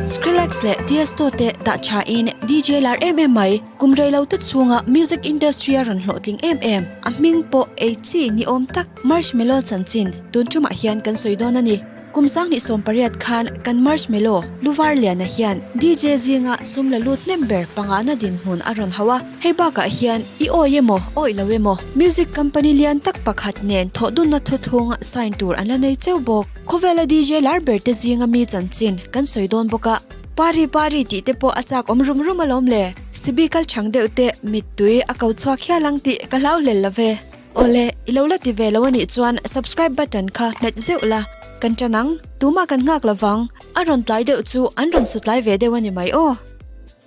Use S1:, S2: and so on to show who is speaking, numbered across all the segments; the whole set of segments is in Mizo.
S1: Skrillex leh Tiesto te dah tha in DJ lar em em mai. Kum rei lo te chhunga music industry a rawn hlawhtling em em. A hming pawh ei chi ni awm tak Marshmello chanchin tun tumah hian kan sawi dawn a ni. Kum 2018 khan kan Marshmello Luvar Liana hian DJ zinga sum la lut hnem ber pangana dinhmun a rawn hauh a. Hei bakah hian i awi emaw awi lo emaw music company lian tak pakhat nen thawh dunna thuthlung sign tur an la nei cheu bawk. Khawvela DJ lar ber te zinga mi chanchin kan sawi dawn bawk a. Pari pari tih te pawh a chak awm rum rum alawm le. Sibi kal chang deuh te mittui a ko chhuak hial ang tih ka hlau hlel lo ve. Awle, i lo la ti ve lo anih chuan subscribe button kha hmet zeuh la, kan tan ang, tumah kan nghak lovang, a rawn tlai deuh chu an rawn su tlai ve deuh a ni mai aw.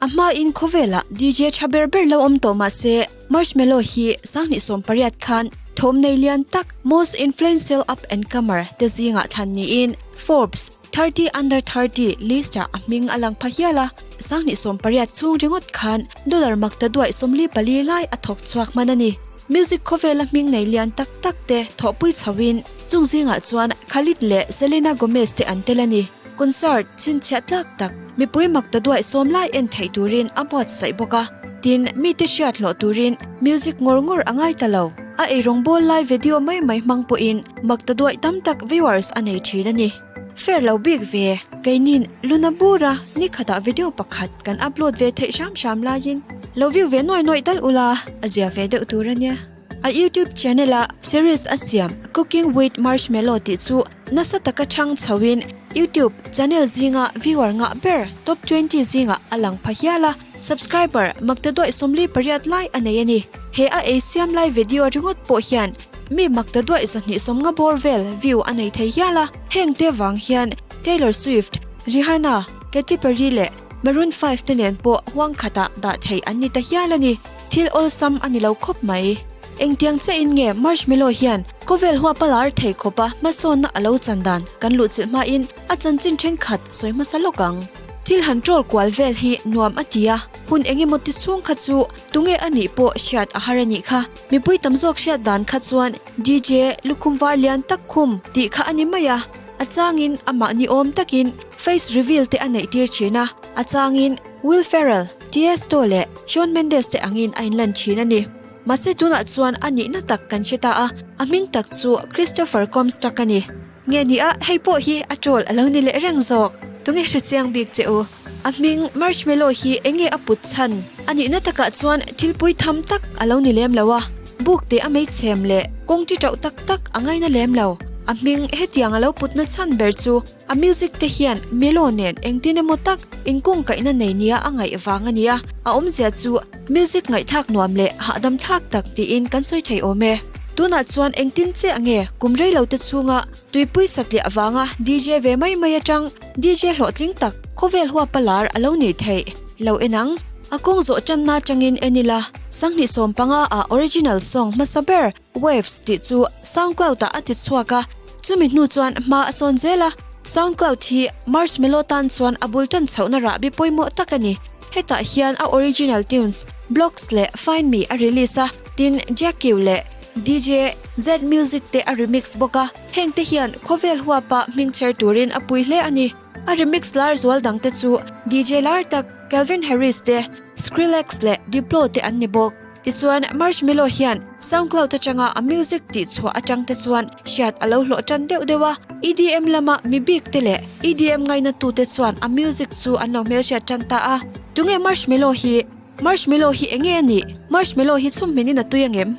S1: A hmain khawvelah DJ tha ber ber lo awm tawh mah se, Marshmello hi 2018 khan thawm nei lian tak Most Influential Up and Comer te zingah thlan niin Forbes 30 Under 30 list-ah a hming a lang pha hial a, 2018 chhung ringawt khan dollar makta duaih 44 lai a thawk chhuak hman a ni. Music khawvela hming nei lian tak tak te thawhpui chhoin chung zingah chuan Khalid leh Selena Gomez te an tel a ni. Concert chhinchhiah tlak tak mipui makta duaih sawm lai en theih turin a buatsaih bawk a, tin mite hriat hlawh turin music ngawr ngawr a ngai ta lo. A eirawng bawl lai video mai mai hmang pawhin makta duaih tam tak viewers a nei thin a ni. Fair lo bik ve, keinin Luna bura nikhatah video pakhat kan upload ve theih hram hram laiin lo view ve nuai nuai tal ula a zia ve deuh tur a nia. A YouTube channel a series a siam Cooking with Marshmello tih chu nasa taka chhang chhoin YouTube channel zinga viewer ngah ber top 20 zingah a lang pha hial a, subscriber makta duaih 48 lai a nei a ni. He a ei siam lai video ringawt pawh hian mi makta duaih 250 bawr vel view a nei thei hial a, heng te vang hian Taylor Swift, Rihanna, Katy Perry leh Maroon 5 te nen pawh huang khatah dah theih an ni ta hial a ni. Thil awlsam a ni lo khawp mai. Engtiang chiahin nge Marshmello hian khawvel huapa lar thei khawpa hmasawnna a lo chan dan kan luhchilh hmain a chanchin thenkhat sawi hmasa lawk ang. Thil han troll kual vel hi nuam a ti a, hun engemaw ti chhung kha chu tunge a nih pawh hriat a har a nih kha. Mipui tam zawk hriat dan kha chuan DJ lukhum var lian tak khum tih kha a ni mai a, a changin amah ni awm takin face reveal te a neih tir thin a, a changin Will Ferrell, Tiesto leh Shawn Mendes te angin a inlan thin a ni. Mahse tunah chuan a nihna tak kan hre ta a, a hming tak chu Christopher Comstock a ni. Nge ni a, hei pawh hi a troll a lo ni leh reng zawk. Tunge hre chiang bik che u? A hming Marshmello hi enge a put chhan? A nihna takah chuan thil pui tham tak a lo ni lem lo a, buk te a meichhem leh kawng chi tauh tak tak a ngaina lem lo. A hming hetiang a lo putna chhan ber chu a music te hian Melo nen engtin emaw tak inkungkaihna nei nia a ngaih vang a ni a, a awmzia chu music ngaihthlak nuam leh hahdam thlak tak tiin kan sawi thei awm e. Tunah chuan engtin chiah nge kum rei lo te chhunga tuipui satliah avanga DJ ve mai mai atang DJ hlawhtling tak khawvel huapa lar a lo nih theih lo en ang. A kawng zawh tanna atangin en ila, 2015 ah original song hmasa ber Waves tih chu SoundCloud ah a ti chhuak a, chumi hnu chuan hma a sawn zel a. SoundCloud hi Marshmello tan chuan a bul tan chhohna rahbi pawimawh tak a ni. Hetah hian a original tunes Blocks leh Find Me a release a, tin Jack U leh DJ Z Music te a remix bawk a, heng te hian khawvel huapa hming chher turin a pui hle a ni. A remix lar zual dang te chu DJ lar tak Calvin Harris te, Skrillex leh Diplo te an ni bawk. Tichuan, Marshmello hian SoundCloud atanga a music tih chhuah atang te chuan hriat a lo hlawh tan deuh deuh a, EDM lama mi bik te leh EDM ngainatute chuan a music chu an lo hmelhriat tan ta a. Tunge Marshmello hi? Marshmello hi enge a nih? Marshmello hi chhum hminin a tui angem?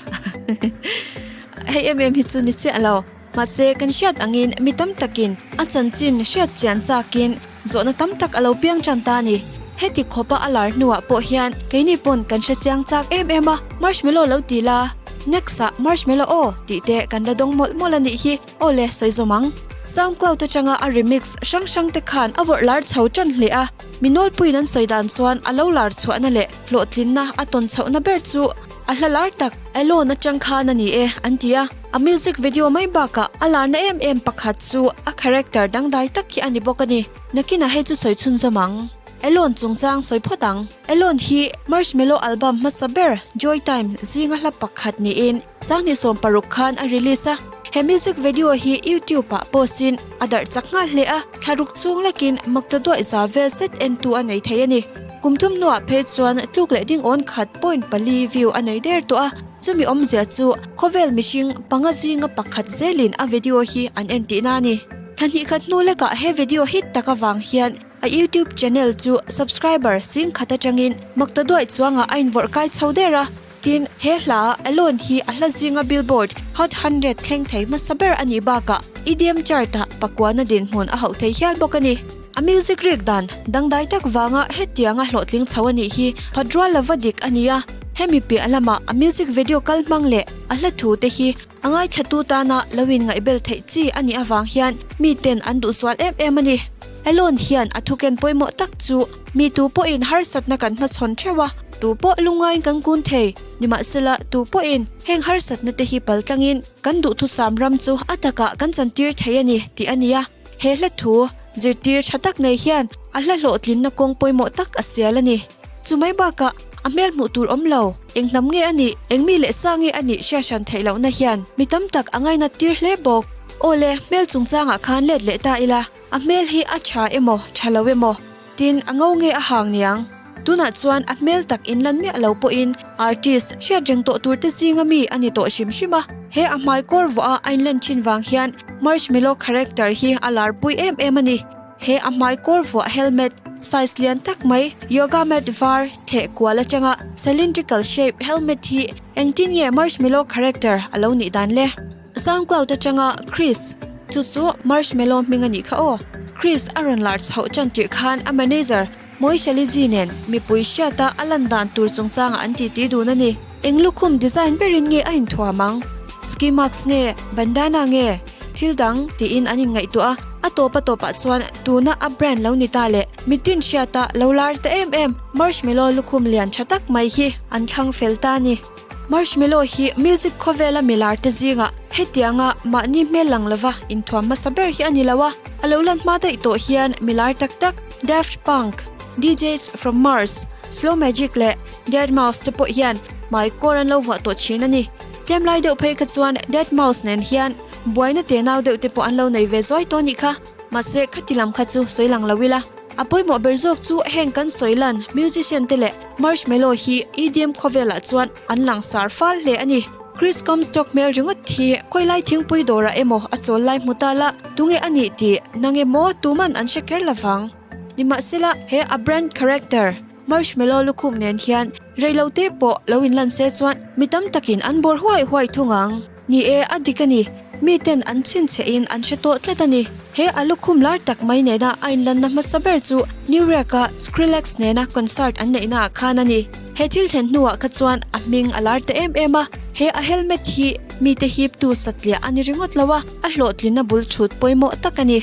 S1: Hei em em hi chu ni chiah lo. Mahse, kan hriat angin mi tam takin a chanchin hriat chian chakin zawhna tam tak a lo piang tan ta a ni. Heti khawpa a lar hnuah pawh hian keini pawn kan hre chiang chak em em a, Marshmello lo ti la, next ah Marshmello aw tih te kan la dawng mawlh mawlh a nih hi, aw le sawi zawm ang. SoundCloud atanga a remix hrang hrang te khan a vawrh lar chho tan hle a, mi nawlpuiin an sawi dan chuan a lo lar chhuahna leh hlawhtlinna a tawn chhohna ber chu a hla lar tak Alone atang khan a ni e an ti a. A music video mai bakah a larna em em pakhat chu a character dangdai tak hi a ni bawk a ni. Nakinah hei chu sawi chhunzawm ang. Alone chungchang sawi phawt ang. Alone hi Marshmello album hmasa ber Joy Time zinga hla pakhat niin 2016 khan a release a. He music video hi YouTube ah post in a darh chak nghal hle a, thlaruk chung lekin makta duaih za vel zet entu a nei thei a ni. Kum thum hnuah phei chuan tluk leh ding awn khat point pali view a nei der tawh a, chumi awmzia chu khawvel mihring panga zinga pakhat zelin a video hi an en tihna a ni. Thla hnih khat hnu lekah he video hit tak avang hian a YouTube channel chu subscriber sing khat atangin makta duaih chuangah a invawrh kai chho der a. Tin, he hla Alone hi a hla zinga Billboard Hot 100 thleng thei hmasa ber a nih bakah EDM chart-ah pakuana dinhmun a hauh thei hial bawk a ni. A music rik dan dangdai tak vanga hetianga hlawhtling chho a nih hi phat rual lova dik a ni a, hemi piah lama a music video kal hmang leh a hla thu te hi a ngaithlatu tana lo inngaihbel theih chi a nih avang hian miten an duhsual em em a ni. Alone hian a thuken pawimawh tak chu Mi tu pawhin harsatna kan hmachhawn theuh a, tu pawh lungaiin kan kun thei. Nimahsela, tu pawhin heng harsatna te hi pal tlangin kan duhthusam ram chu a takah kan chantir thei a ni tih a ni a. He hla thu zirtir tha tak nei hian a hla hlawhtlinna kawng pawimawh tak a sial a ni. Chu mai bakah a hmel hmuh tur awm lo, eng hnam nge a nih, eng mi leh sa nge a nih hria hran theih lohna hian mi tam tak a ngainat tir hle bawk. Awle, hmel chungchangah khan let leh ta ila. A hmel hi a tha emaw, tha lo emaw? Tin, a ngo nge a hang niang? Tunah chuan a hmel tak inlan miah lo pawhin artist hriat reng tawh tur te zinga mi a ni tawh hrim hrim a. He a hmai kawr vuah a a inlan thin vang hian Marshmello character hi a lar pui em em a ni. He a hmai kawr vuah helmet size lian tak mai, yoga mat var theh kual atanga cylindrical shape helmet hi engtin nge Marshmello character a lo nih dan le? SoundCloud atanga Chris, chu chu Marshmello hming a nih kha aw. Chris a rawn lar chhoh tan tirh khan a manager Moisha Lizzy nen mipui hriata a lan dan tur chungchangah an titi dun a ni. Eng lukhum design berin nge a inthuam ang? Ski mask nge, bandana nge? Thil dang tiin an inngaihtuah a, a tawp a tawpah chuan tuna a brand lo ni ta leh mitin hriata lo lar ta em em Marshmello lukhum lian tha tak mai hi an thlang fel ta a ni. Marshmello hi music khawvela milar te zingah hetianga mahni hmel lang lova inthuam hmasa ber hi a ni lo a, a lo lan hma daih tawh hian milar tak tak Daft Punk, DJs from Mars, Slow Magic leh Deadmau5 te pawh hian hmai kawr an lo vuah tawh thin a ni. Tlem lai deuh phei kha chuan Deadmau5 nen hian buaina tenau deuh te pawh an lo nei ve zuai tawh a nih kha, mahse khati lam kha chu sawi lang lo ila. A pawimawh ber zawk chu heng kan sawi lan musician te leh Marshmello hi EDM khawvelah chuan an langsar fal hle a ni. Chris Comstock hmel ringawt hi khawilai thingpui dawrah emaw a chawl lai hmu ta la, tunge a nih tih nang emaw tuman an hre kher lovang. Nimahsela he a brand character Marshmello lukhum nen hian reilote pawh lo inlan se chuan mi tam takin an bawr huai huai thung ang. Ni e, a dik a ni. Miten an chhinchhiahin an hre tawh tlat a ni. He a lukhum lar tak mai nena a inlanna hmasa ber chu New York-a Skrillex nena concert an neihnaah khan a ni. He thil thlen hnuah kha chuan a hming a lar ta em em a, he a helmet hi mite hiptu satliah a ni ringawt lo a, a hlawhtlinna bul chhut pawimawh tak a ni.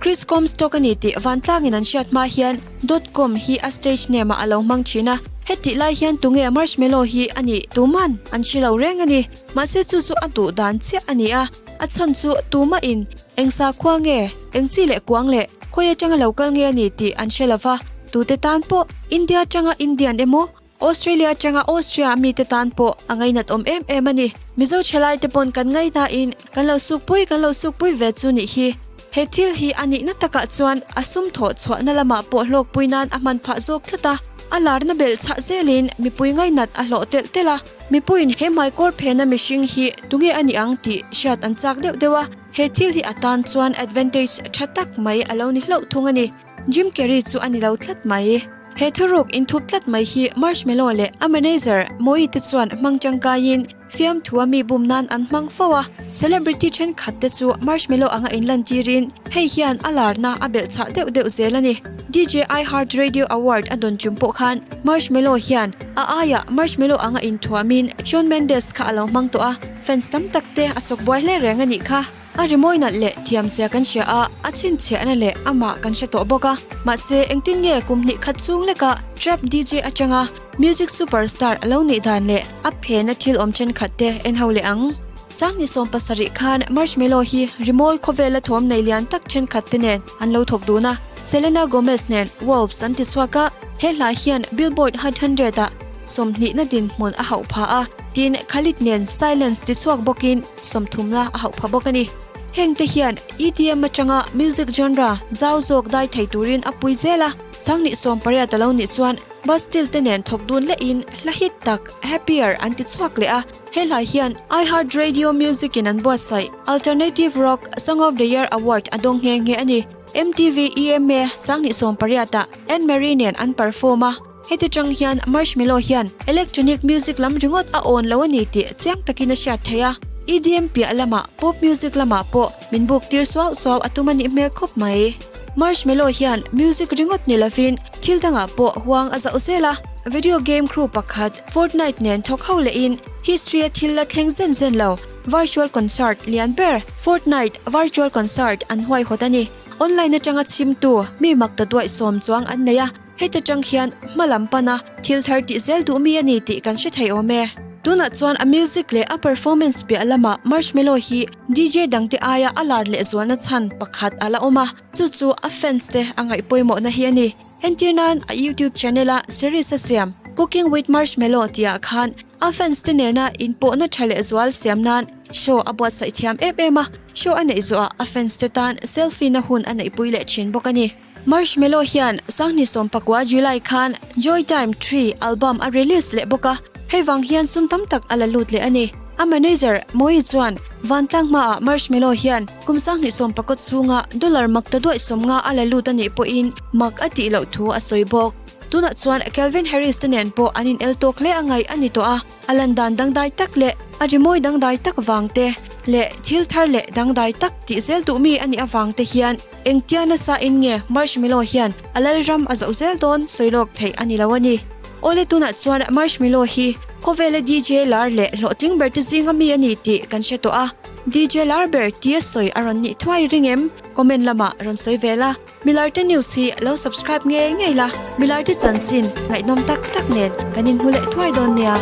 S1: Chris Comstock a ni tih vantlangin an hriat hma hian Dot com hi a stage name ah a lo hmang thin a, hetih lai hian tunge Marshmello hi a nih tuman an hre lo reng a ni. Mahse chu chu a duh dan chiah a ni a, a chhan chu tumahin eng sakhua nge, eng chi leh kuang leh khawi atanga lo kal nge a ni tih an hre lova, tute tan pawh India atanga Indian emaw Australia atanga Austria mite tan pawh a ngainat awm em em a ni. Mizo thalai te pawn kan ngaihnain kan lo sukpui kan lo sukpui ve chu nih hi. He thil hi a nihna takah chuan a sum thawh chhuahna lamah pawh hlawkpui nan a hman phah zawk tlat a, a larna belh chhah zelin mipui ngainat a hlawh telh telh a. Mipuiin he hmaikawr phena mihring hi tunge a nih ang tih hriat an chak deuh deuh a, he thil hi a tan chuan advantage tha tak mai a lo ni hlauh thung a ni. Jim Carrey chu a ni lo tlat mai. He thuruk inthup tlat mai hi Marshmello leh a manager Moe te chuan hmang tangkaiin fiamthua mi bum nan an hmang fo a. Celebrity thenkhat te chu Marshmello anga inlantirin hei hian a larna a belhchhah deuh deuh zel a ni. DJ iHeart Radio Award a dawn tum pawh khan Marshmello hian a aiah Marshmello anga inthuamin Shawn Mendes kha a lo hmang tawh a, fans tam tak te a chawk buai hle reng a nih kha. A rimawi nalh leh thiamzia kan hria a, a chhinchhiahna leh amah kan hre tawh bawk a. Mahse, engtin nge kum hnih khat chhung leka Trap DJ atanga music superstar a lo nih dan leh a phena thil awm thenkhat te en ho leh ang? Sanghnih 70 khan Marshmello hi rimawi khawvela thawm nei lian tak thenkhat te nen an lo thawk dun a, Selena Gomez nen Wolves an ti chhuak a, he hla hian Billboard Hot 100 ah. sawmhnihna dinhmun a hauh pha a, tin Khalid nen Silence ti chhuak bawkin sawmthumna a hauh pha bawk a ni. Hengte hian EDM atanga music genre zau zawk dai thei turin a pui zel a, Sanghnih 18 a lo nih chuan Bastille te nen thawk dun lehin hla hit tak Happier an ti chhuak leh a, he hlai hian iHeart Radio Music in an buatsaih Alternative Rock Song of the Year Award a dawng nghe nghe a ni. MTV EMA Sanghnih 18 ah Anne Marie nen an perform a, heti chang hian Marshmello hian electronic music lam ringawt a awn lo a ni tih chiang takin a hriat theih a, EDM piah lamah pop music lamah pawh min buk tir suau suau a tum a nih hmel khawp mai. Marshmello hian music ringawt ni lovin thil dangah pawh huang a zauh zel a, video game crew pakhat Fortnite nen thawk ho lehin history a thil la thleng zen zen lo virtual concert lian ber Fortnite Virtual Concert an huaihawt a ni. Online atanga chhimtu mi mak ta duaih sawm chuang an nei a, heti tang hian hma lam pana thil thar tih zel duh mi a ni tih kan hre thei awm e. Tunah chuan a music leh a performance piah lamah Marshmello hi DJ dangte aia a lar lehzualna chhan pakhat a la awm a, chu chu a fans te a ngaih pawimawhna hi a ni. Entir nan a YouTube channel a series a siam Cooking with Marshmello tihah khan a fans te nena inpawhna tha lehzual siam nan show a buatsaih thiam em em a, show a neih zawhah a fans te tan selfie na hun a neihpui leh thin bawk a ni. Marshmello hian Sanghni 19 July khan Joy Time 3 album a release leh bawk a, hei vang hian sum tam tak a la lut leh a ni. A manager Moe chuan vantlang hmaah Marshmello hian kum Sanghni 19 chhunga dollar mak ta duaih 50 a la lut a nih pawhin mak a tih loh thu a sawi bawk. Tunah chuan Calvin Harris te nen pawh an in el tawk hle a ngaih a ni tawh a, a lan dan dangdai tak leh a rimawi dangdai tak vang te leh thil thar leh dangdai tak tih zel duh mi a nih avang te hian engtia nasa in nge Marshmello hian a lalram a zoh zel dawn sawi lawk theih a ni lo a ni. Awle tunah chuan Marshmello hi khawvela DJ lar leh hlawhtling ber te zinga mi a ni tih kan hre tawh a, DJ lar ber tia sawi a rawn nih thuai ring em? Comment lamah rawn sawi ve la. Milarte News hi lo subscribe ngei ngei la, Milarte chanchin ngaihnawm tak tak nen kan inhmu leh thuai dawn nia.